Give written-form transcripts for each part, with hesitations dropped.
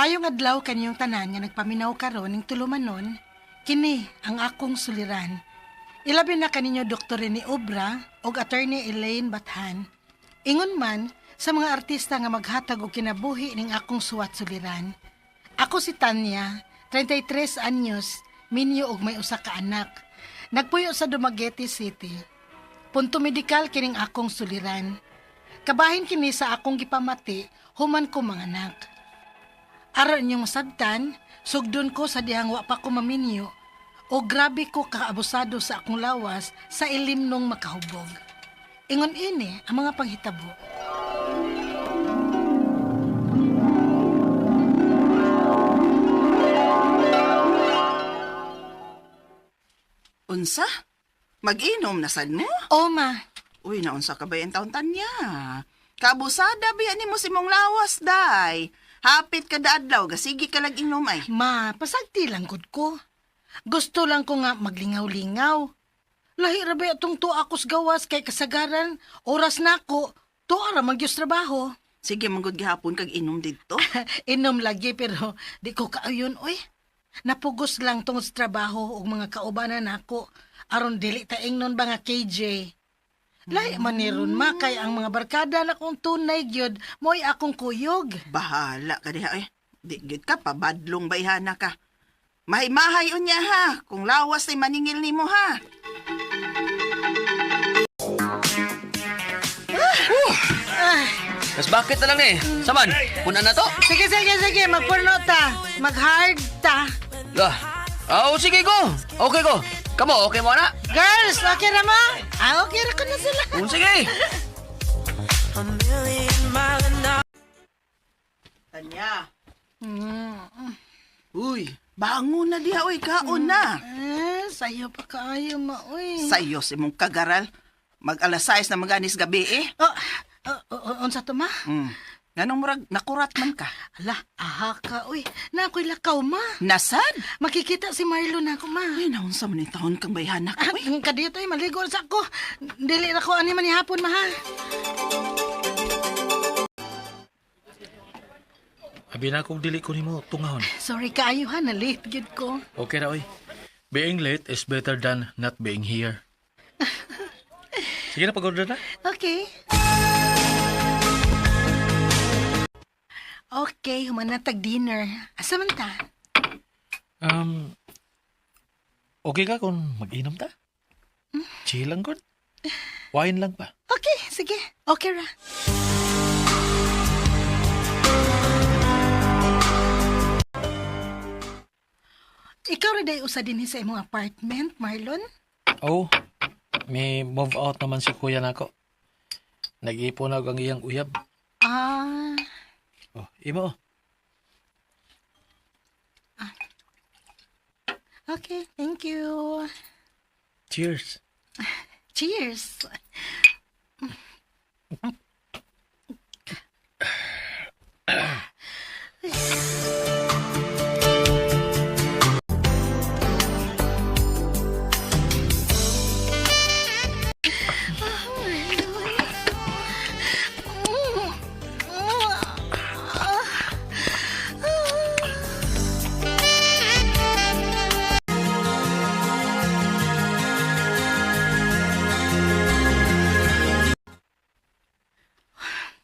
Maayong adlaw kaniyong tanan nga nagpaminaw karon ning tulumanon, kini ang akong suliran. Ilabi na kaninyo Dr. Rene Obra ug Attorney Elaine Bathan. Ingon man sa mga artista nga maghatag og kinabuhi ning akong suwat suliran. Ako si Tanya, 33 anyos, minyo og may usa ka anak. Nagpuyo sa Dumaguete City. Punto medikal kining akong suliran. Kabahin kini sa akong gipamati human ko manganak. Aron inyong masabtan, sugdon ko sa dihang wa pa ko maminyo o grabe ko kaabusado sa akong lawas sa ilim nung makahubog. Ingon ini ang mga panghitabo. Unsa? Mag-inom na sad mo? O ma, Uy, naunsa ka ba yung taon tanya? Kabusada biya nimo si mong lawas, day. Hapit ka daadlaw, gasigi ka lag inom ay. Ma, pasagti lang gud ko. Gusto lang ko nga maglingaw-lingaw. Lahi ra ba itong tuwa ko sa gawas kay kasagaran, oras na ako, tuwa ra magyos trabaho. Sige, manggod gihapon kag inom didto. Inom lagi pero di ko kaayon oy. Napugos lang tungod sa trabaho ug mga kaubanan nako aron dili ta ingnon ba nga KJ. Lahi man ni ron ma kay ang mga barkada na kong tunay gyud mo'y akong kuyog. Bahala ka diha eh. Di gid ka pabadlong bayhana ka. Mahimahay unya ha, kung lawas ay maningil nimo ha. Mas bakit na lang eh? Saman, puna na to. Sige, sige, sige, magpuno ta. Mag-hard ta. Lah. Oh, sige go. Okay go. Kamo, okay mo na? Girls, okay ra mo? Ah, okay ra ko na sila. Oh, sige. Tanya. Uy, bangon na diha uy, kaon na. Eh, sayo pa kaayo ma, uy. Sayo si mong kagaral. Mag alas 6 na maganis gabi eh. Oh, oh, oh, unsa to ma? Nganong murag nakurat man ka? Ala, aha ka, uy. Na ako'y lakaw ma. Nasad? Makikita si Marlon ako ma. Ay, naunsa man ni taon kang bayhana ka, Ah, uy. ang kadiyot ay maligo sa ako. Dili na ko ani man hapon ma ha. Abi na kung dili ko nimo tungahon. Sorry kaayo ha, na late gyud ko. Okay ra oy. Being late is better than not being here. Sige na, pag-order na. Okay. Okay, human na tag dinner. Asa man ta? Um, okay ka kung mag-inom ta? Chill lang gud. Wine lang pa. Okay, sige. Okay ra. Ikaw ra day usa dinhi sa imong apartment, Marlon? Oh, may move out naman si kuya nako. Nag-ipon na og ang iyang uyab. Ah, Oh, imo. okay. Thank you. Cheers. Cheers.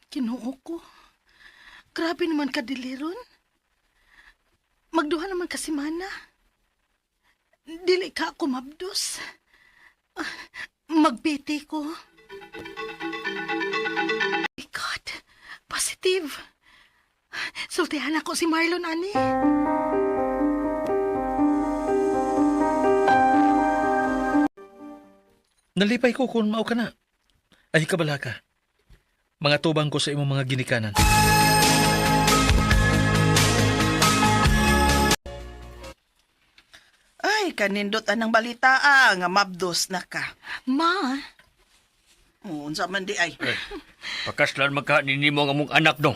Kinuo ko. Grabe naman kadiliron. Magduha naman kasi mana. Dili ka ako mabdos. Ah, magpiti ko. My God, positive. Sultihan ako si Marlon, ani. Nalipay ko kung mao ka na. Ay, kabala ka. Mga tubang ko sa imong mga ginikanan. Ay, kanindot anang balita ah, nga mabdos na ka. Ma, Oh, unsa man di ay. Pakaslan magka nimo ang among anak dong.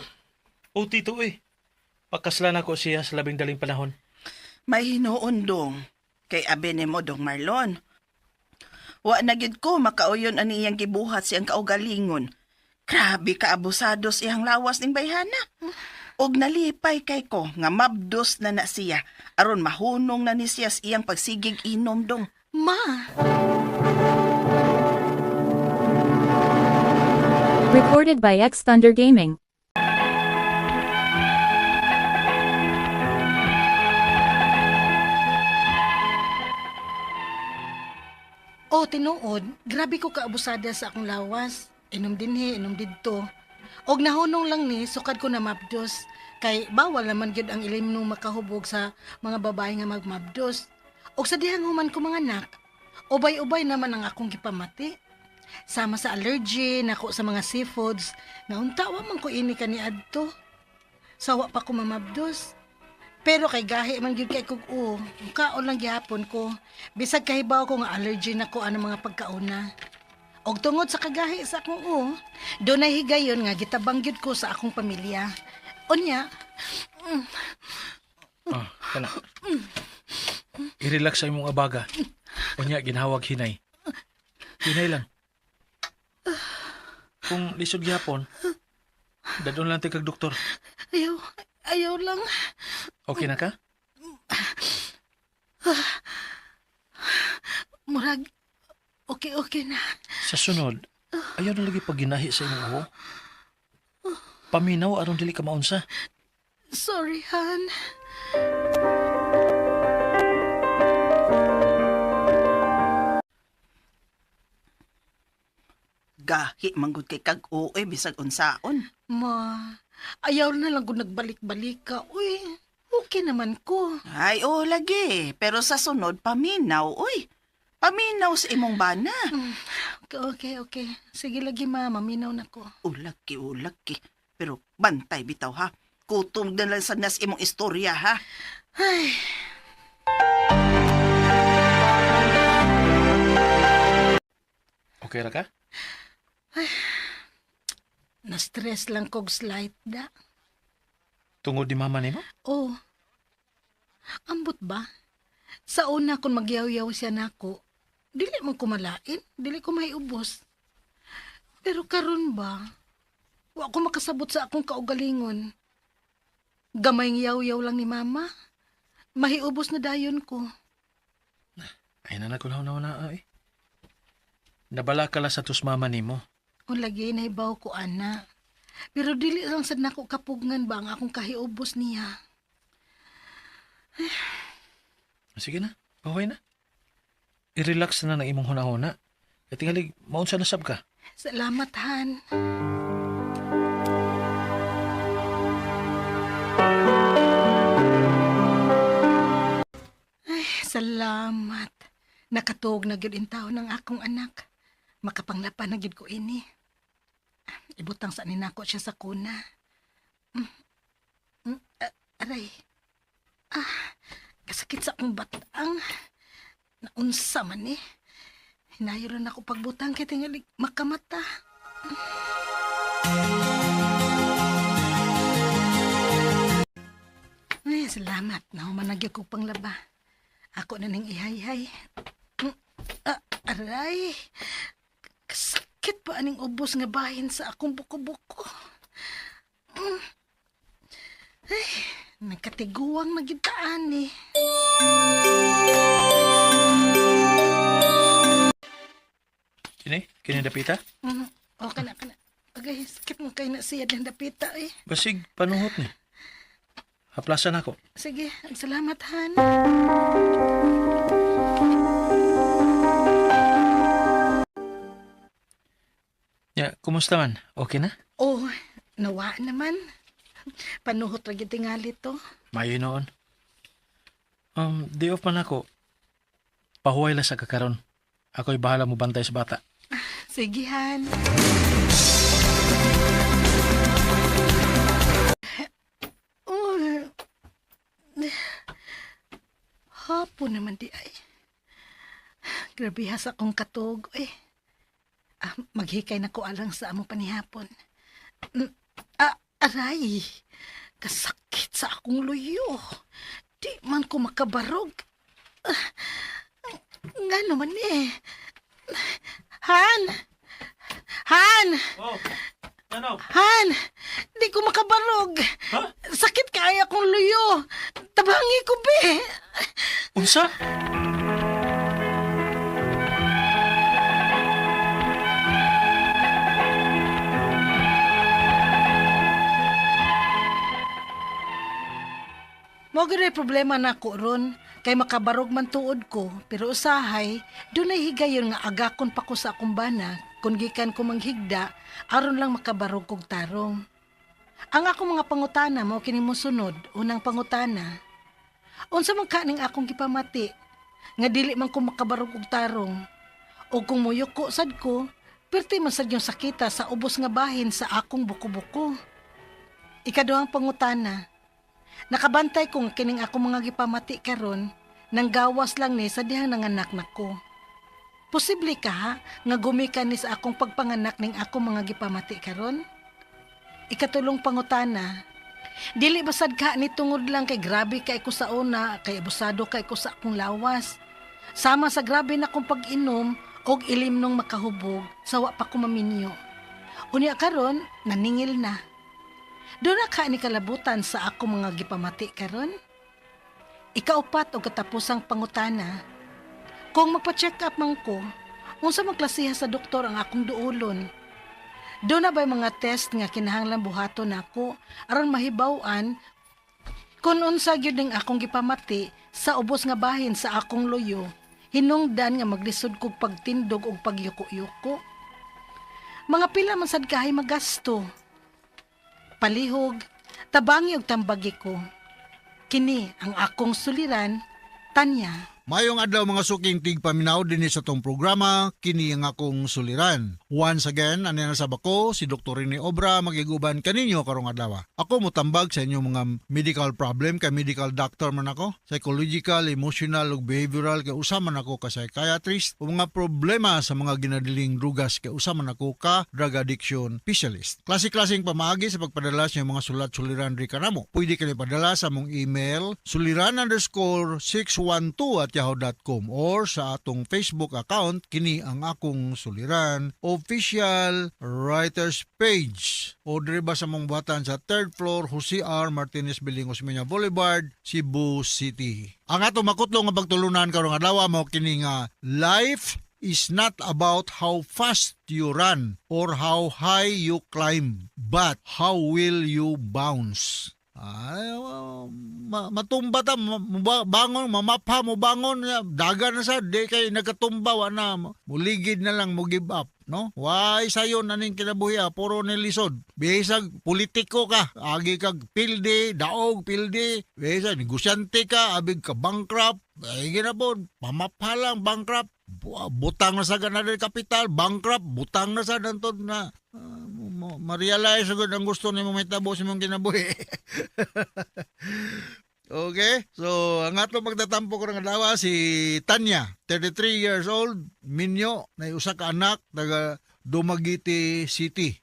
Oh, tito eh. Pakaslan ako siya sa labing daling panahon. May hinuon dong. Kay abe nimo dong Marlon. Wa na gid ko makauyon ani iyang gibuhat siyang kaugalingon. Grabe ka abusado sa iyang lawas ning bayhana. Og nalipay kay ko nga mabdos na na siya aron mahunong na ni siya sa iyang pagsigig inom dong. Ma, Recorded by X Thunder Gaming. Oh, tinuod, grabe ko kaabusada sa akong lawas. Inom dinhi, inom didto. Og nahunong lang ni, sukad ko na mabdos. Kay bawal naman gyud ang ilim nung makahubog sa mga babae nga magmabdos. Og sa dihang human ko mga anak, ubay-ubay naman ang akong gipamati. Sama sa allergy, nako sa mga seafoods, nga unta wa man ko ini kaniadto. Sawa pa ko mamabdos. Pero kay gahi man gyud kay kog o, kaon lang gihapon ko. Bisag kahibaw ko nga allergy na ko anang mga pagkauna. Og tungod sa kagahi sa akong o, dunay higayon nga gitabang gyud ko sa akong pamilya. Unya, Ah, kana. I-relax sa imong abaga. Unya, ginhawag hinay. Hinay lang. Kung lisod gihapon, dadon lang tayo kag doktor. Ayaw, ayaw lang. Okay na ka? Murag, okay, okay na. Sa sunod, ayaw na lagi pagginahi sa imong uho. Paminaw aron dili ka maunsa. Sorry, Han. Gahi manggod kay kag oe bisag unsaon. Ma, ayaw na lang kung nagbalik-balik ka. Uy, okay naman ko. Ay, oo lagi. Pero sa sunod, paminaw, uy. Paminaw sa imong bana. Okay, okay, okay. Sige lagi, ma. Maminaw na ko. Ulaki, ulaki. Pero bantay bitaw ha. Kutom na lang sa nas imong istorya ha. Ay, Okay ra ka? na-stress lang kog slight da. Tungod ni mama nimo? Oh, ambot ba? Sa una kung magyaw-yaw siya nako, dili man ko malain, dili ko maiubos. Pero karon ba, wa ko makasabot sa akong kaugalingon. Gamay yaw-yaw lang ni mama. Mahiubos na dayon ko. Ay na na na ay. Nabala ka la sa tus mama nimo. O lagi nahibaw ko ana. Pero dili lang sad nako kapugngan ba ang akong kahiubos niya. Sige na, pahuway na. I-relax na ng imong hunahuna. Kay tingali, maunsa na sab ka. Salamat, Han. Ay, salamat. Nakatuog na gyud intaw ng akong anak. Makapanglapan na gyud ko ini. Ibutang sa ninako siya sa kuna. Mm. Aray. Ah, kasakit sa akong batang. Naunsa man eh. Hinayo lang ako pagbutang kay tingali makamata. Ay, salamat. Nahuman na gyud kog panglaba. Ako na ning ihayhay. Ah, aray. Kasakit pa aning ubos nga bahin sa akong buko-buko. Ay, nagkatiguang na gyud taan eh. Kini, kini dapita. Okay na, kana. Okay, sakit mo kay na siya din dapita eh. Basig panuhot ni. Haplasan ako. Sige, salamat Han. Ya, kumusta man? Okay na? Oh, nawa naman. Panuhot ra gyud tingali to. Mayo noon. Day off man ako. Pahuway lang sa kakaron. Ako'y bahala mo bantay sa bata. Sige, Han. Oh. Hapon naman di ay. Grabe ha sa akong katog eh. Ah, maghikay na ko alang sa among panihapon. Ah, aray. Kasakit sa akong luyo. Di man ko makabarog. Ah, nga naman eh. Han! Han! Oh, ano? Han! Di ko makabarog. Sakit kaya akong luyo. Tabangi ko, be. Unsa? Mao gyud ay problema nako ron kay makabarog man tuod ko pero usahay dunay higayon nga agakon pa ko sa akong bana kung gikan ko manghigda aron lang makabarog kog tarong. Ang akong mga pangutana mao kini mosunod. Unang pangutana. Unsa man ka ning akong gipamati nga dili man ko makabarog og tarong o kung moyuko sad ko perti man sad yung sakita sa ubos nga bahin sa akong buko-buko. Ikaduhang pangutana. Nakabantay kong kining ako mga gipamati karon nang gawas lang ni sa dihang nanganak nako. Posible ka ha nga gumikan ni sa akong pagpanganak ning ako mga gipamati karon? Ikatulong pangutana. Dili basad ka ni tungod lang kay grabe kay ko sa una, kay abusado kay ko sa akong lawas. Sama sa grabe na akong pag-inom og ilim nung makahubog sa wa pa ko maminyo. Unya karon naningil na. Doon na ka ni kalabutan sa ako mga gipamati karon? Ikaupat o katapusang pangutana. Kung magpa-check up man ko, unsa man klasiha sa doktor ang akong duolon? Doon na ba'y mga test nga kinahanglan buhaton nako aron mahibaw-an kung unsa gyud ning akong gipamati sa ubos nga bahin sa akong luyo, hinungdan nga maglisod kog pagtindog og pagyuko-yuko. Mga pila man sad kahay magasto. Palihog, tabangi og tambagi ko. Kini ang akong suliran, Tanya. Mayong adlaw mga suking tigpaminaw dinhi sa tong programa kini ang akong suliran. Once again, ani na sab ako si Dr. Rene Obra magiguban kaninyo karong adlaw. Ako motambag sa inyong mga medical problem kay medical doctor man ako, psychological, emotional ug behavioral kay usa man ako ka psychiatrist o mga problema sa mga ginadiling drugas kay usa man ako ka drug addiction specialist. Klase-klaseng pamaagi sa pagpadala sa inyong mga sulat suliran diri kanamo. Pwede kini padala sa among email suliran_612@yahoo.com or sa atong Facebook account kini ang akong suliran official writers page o diri ba sa among buhatan sa third floor, Jose R. Martinez Building, Osmeña Boulevard, Cebu City. Ang atong makutlo nga pagtulunan karong adlaw mao kini nga life is not about how fast you run or how high you climb, but how will you bounce. Ay, matumba ta, bangon, mamapha, mo bangon, dagan na sa, di kay nagkatumba, wa na, muligid na lang, mo give up, no? Why sayon aning kinabuhi, puro ni lisod. Bisag politiko ka, agi kag pildi, daog pildi, bisag negosyante ka, abig ka bankrupt, ay ginapon, pamapha lang, bankrupt, butang na sa ganadel kapital, bankrupt, butang na sa dantod na, ma-realize agad ang gusto nimo mahitabo sa imong kinabuhi. Okay? So, ang atong magtatampo ko ng adlaw si Tanya, 33 years old, minyo, na usa ka anak taga Dumaguete City.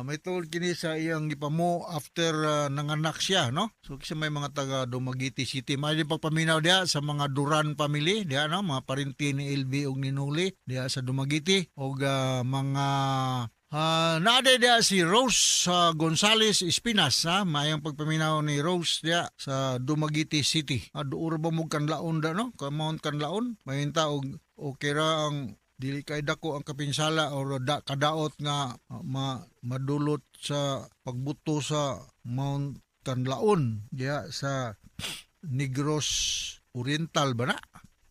May tuod kini sa iyang gipamo after nanganak siya, no? So kasi may mga taga Dumaguete City. May pagpaminaw diha sa mga Duran family, diha no, mga parinti ni LB ug ni Nuli diha sa Dumaguete og mga naa diha si Rose Gonzales Espinas, ha, mayang pagpaminaw ni Rose diha sa Dumaguete City. Duor ba mo kanlaon da, no? Ka Mount Kanlaon. Mahinta og okay ra ang dili kay dako ang kapinsala or kadaot nga madulot sa pagbuto sa Mount Kanlaon diha sa Negros Oriental ba na?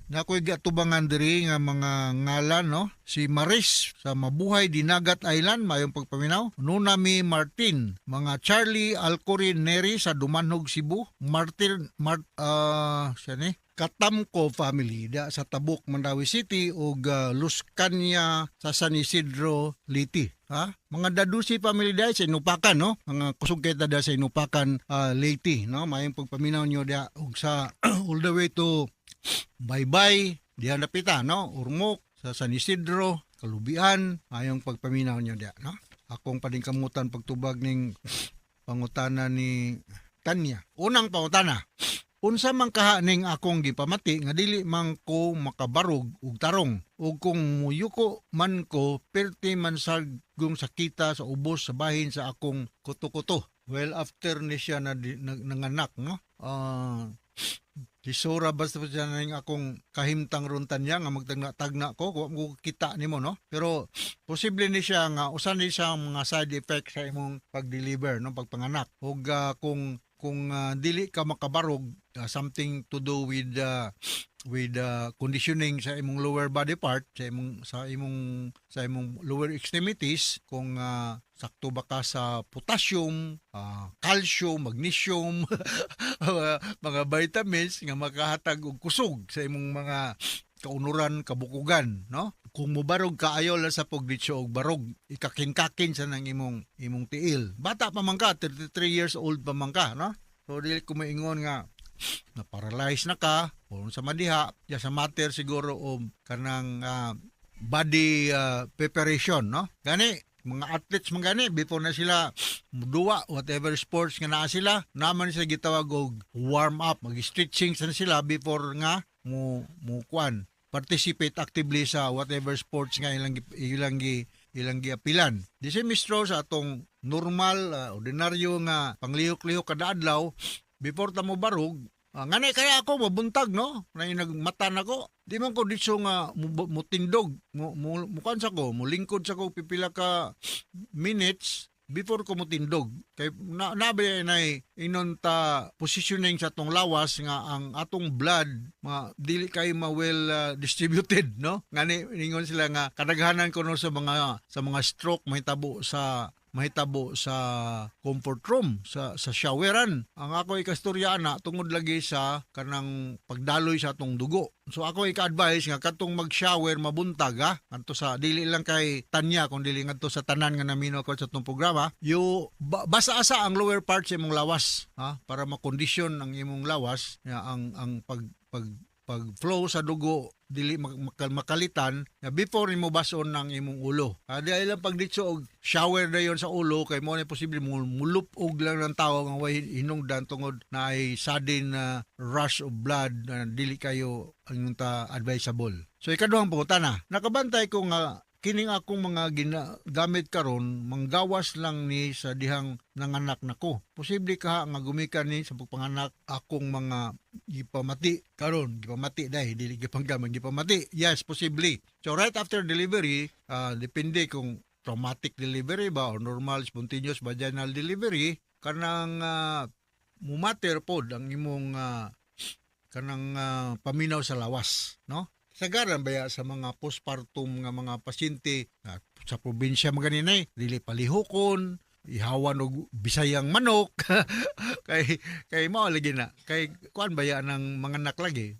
Na ako'y gatubangan diri nga mga ngalan, no? Si Maris sa Mabuhay Dinagat Island, mayong pagpaminaw. Nunami Martin, mga Charlie Alcorin Neri sa Dumanhog, Cebu. Martin Mart siya ni Katamko family da sa Tabuk, Mandaue City ug Luscania sa San Isidro, Leyte. Ha? Mga Dadusi family da sa Inupakan, no? Mga kusog kay da sa Inupakan, Leyte, no? Mayong pagpaminaw nyo da ug sa all the way to Baybay, diha napita, no? Ormoc, sa San Isidro, Kalubian, ayong pagpaminaw nyo diha, no? Akong paningkamutan pagtubag ning pangutana ni Tanya. Unang pangutana. Unsa man kaha ning akong gipamati nga dili man ko makabarog og tarong, ug kung muyuko man ko perti man sagong sakita sa ubos sa bahin sa akong kuto-kuto. Well, after ni siya na, nanganak, no? Hisura basta pa siya ning akong kahimtang ron, Tanya, nga magtagna-tagna ko, wa mo kita nimo, no? Pero posible ni siya nga usa ni siya ang mga side effect sa imong pag-deliver, no, pagpanganak. Ug kung dili ka makabarog, something to do with conditioning sa imong lower body part, sa imong lower extremities, kung sakto ba ka sa potassium, calcium, magnesium, mga vitamins nga makahatag og kusog sa imong mga kaunuran, kabukugan, no? Kung mobarog ka, ayo lang sa pagditso og barog, ikakin-kakin sa nang imong tiil. Bata pa man ka, 33 years old pa man ka, no? So dili ko maingon nga na paralyze na ka o sa madiha ya, sa matter siguro o kanang body preparation, no? Gani mga athletes man gani, before na sila duwa, whatever sports nga naa sila, naman sila gitawag og warm up, mag-stretching sa sila before nga mo mo kwan, participate actively sa whatever sports nga ilang giapilan. Di si mistro sa atong normal, ordinaryo nga panglihok-lihok kada adlaw, before ta mo barog. Ngani kaya ako mabuntag, no, na nagmata nako, di man ko ditso nga mutindog mo, mukan sa ko, mulingkod sa ko pipila ka minutes before ko mutindog, kay na nabi nay inon ta positioning sa atong lawas nga ang atong blood ma dili kay ma well distributed, no? Ngani ningon sila nga kadaghanan kuno sa mga stroke mahitabo sa comfort room, sa showeran. Ang ako ikastorya ana tungod lagi sa kanang pagdaloy sa atong dugo. So ako ika-advise nga katong mag-shower mabuntag, ha, ngadto sa dili lang kay Tanya kung dili ngadto sa tanan nga namino ko sa atong programa, you basa-asa ang lower part sa imong lawas, ha, para makondisyon ang imong lawas ya, ang pag pag pag flow sa dugo dili makalitan na before nimo bason ng imong ulo. Di ay lang pagditso og shower dayon sa ulo kay mo na posible mo mulupog lang ng tao nga way hinungdan tungod na ay sudden rush of blood na dili kayo ang ta advisable. So ikaduhang pangutana, nakabantay ko nga kining akong mga ginagamit karon manggawas lang ni sa dihang nanganak nako. Posible ka nga gumikan ni sa pagpanganak akong mga gipamati karon, gipamati dahil dili gipanggamit, gipamati. Yes, posible. So right after delivery, depende kung traumatic delivery ba or normal spontaneous vaginal delivery, kanang mumater pod ang imong kanang paminaw sa lawas, no? Sagaran baya sa mga postpartum nga mga pasyente sa probinsya mga ganinay, dili palihukon, ihawan og bisayang manok kay kay mao lagi na kay kuan baya ng mga anak lagi,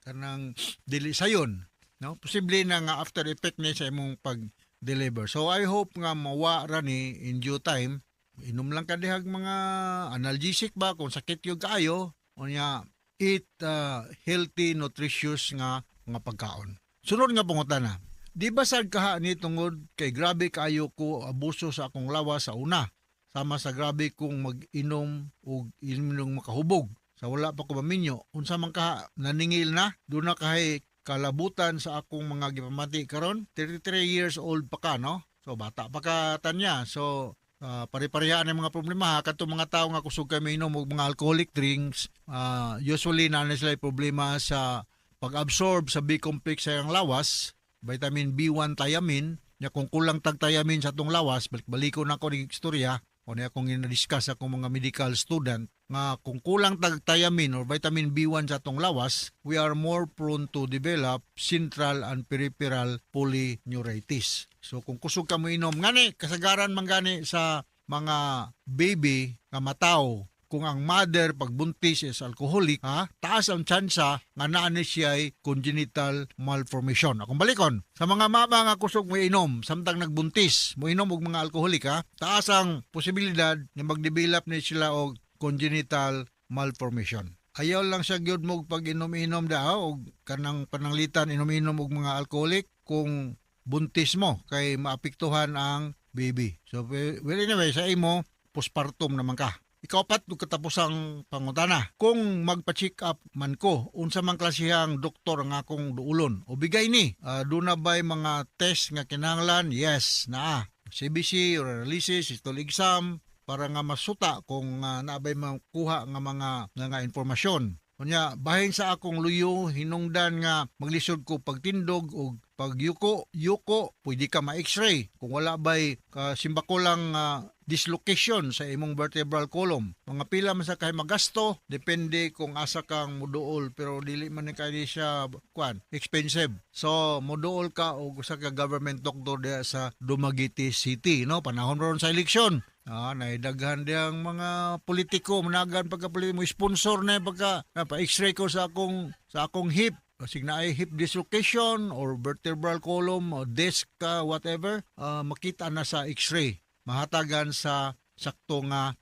kanang dili sayon, no? Posible na nga after effect ni sa imong pag deliver. So I hope nga mawa ra ni in due time. Inom lang ka dihag mga analgesic ba kung sakit yung kaayo. Unya eat healthy, nutritious nga mga pagkaon. Sunod nga pangutana. Di ba sad kaha ni tungod kay grabe kaayo ko abuso sa akong lawas sa una? Sama sa grabe kong mag-inom og inom makahubog. Sa wala pa ko maminyo, unsa man kaha naningil na, duna kahay kalabutan sa akong mga gipamati karon? 33 years old pa ka, no? So bata pa ka, Tanya. So pare-parehaan ang mga problema, ha. Katong mga tao nga kusog kay mainom og mga alcoholic drinks, usually naa na sila problema sa pag-absorb sa B complex sa iyang lawas, vitamin B1 thiamine. Nya kung kulang tag thiamine sa atong lawas, balik-baliko na ko ning istorya o niya akong ina-discuss akong mga medical student nga kung kulang tag thiamine or vitamin B1 sa atong lawas, we are more prone to develop central and peripheral polyneuritis. So kung kusog ka mo inom, ngani kasagaran man gani sa mga baby nga mataw, kung ang mother pagbuntis is alcoholic, ha, taas ang tsansa nga naa ni siya congenital malformation. Akong balikon, sa mga mama nga kusog mo inom samtang nagbuntis, mo inom og mga alcoholic, ha, taas ang posibilidad nga magdevelop ni sila og congenital malformation. Ayaw lang siya gyud mo pag inom-inom da og kanang pananglitan inom-inom og mga alcoholic kung buntis mo kay maapektuhan ang baby. So well, anyway, sa imo postpartum naman ka. Ikaupat ug katapusang pangutana. Kung magpa-check up man ko, unsa man klasehang doktor ang akong duulon? O bigay ni, duna ba'y mga test nga kinahanglan? Yes, naa. CBC, urinalysis, stool exam, para nga masuta kung naa bay makuha nga mga nga impormasyon. Unya, bahin sa akong luyo, hinungdan nga maglisod ko pagtindog o pagyuko, yuko, pwede ka ma-x-ray. Kung wala ba'y kasimbako lang dislocation sa imong vertebral column. Mga pila man sa kay magasto, depende kung asa kang muduol, pero dili man ni kay siya kwan, expensive. So muduol ka og usa ka government doctor diha sa Dumaguete City, no? Panahon ron sa eleksyon. Naidaghan diyang mga politiko, managan pagka politiko, mo sponsor na pagka pa x-ray ko sa akong hip. Kasi naay hip dislocation or vertebral column o disc whatever, makita na sa x-ray. Mahatagan sa sakto nga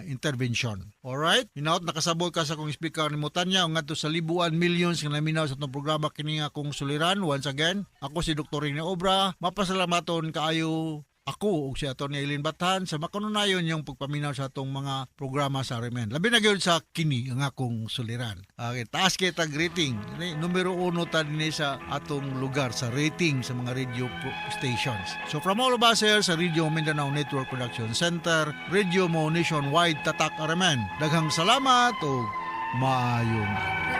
intervention. Alright? Hinaot nakasabot ka sa akong speaker ni Mutanya ngadto sa libuan millions nga naminaw sa atong programa kini nga akong suliran. Once again, ako si Dr. Rene Obra. Mapasalamaton kaayo ako ug si Atty. Eileen Bathan sa makanunayon yung pagpaminaw sa atong mga programa sa RMN. Labi na gyud sa kini ang akong suliran. Okay, taas kita rating. Numero uno ta dinhi sa atong lugar sa rating sa mga radio stations. So from all of us here sa Radio Mindanao Network Production Center, Radio Mo Nationwide Tatak RMN. Daghang salamat ug maayong adlaw.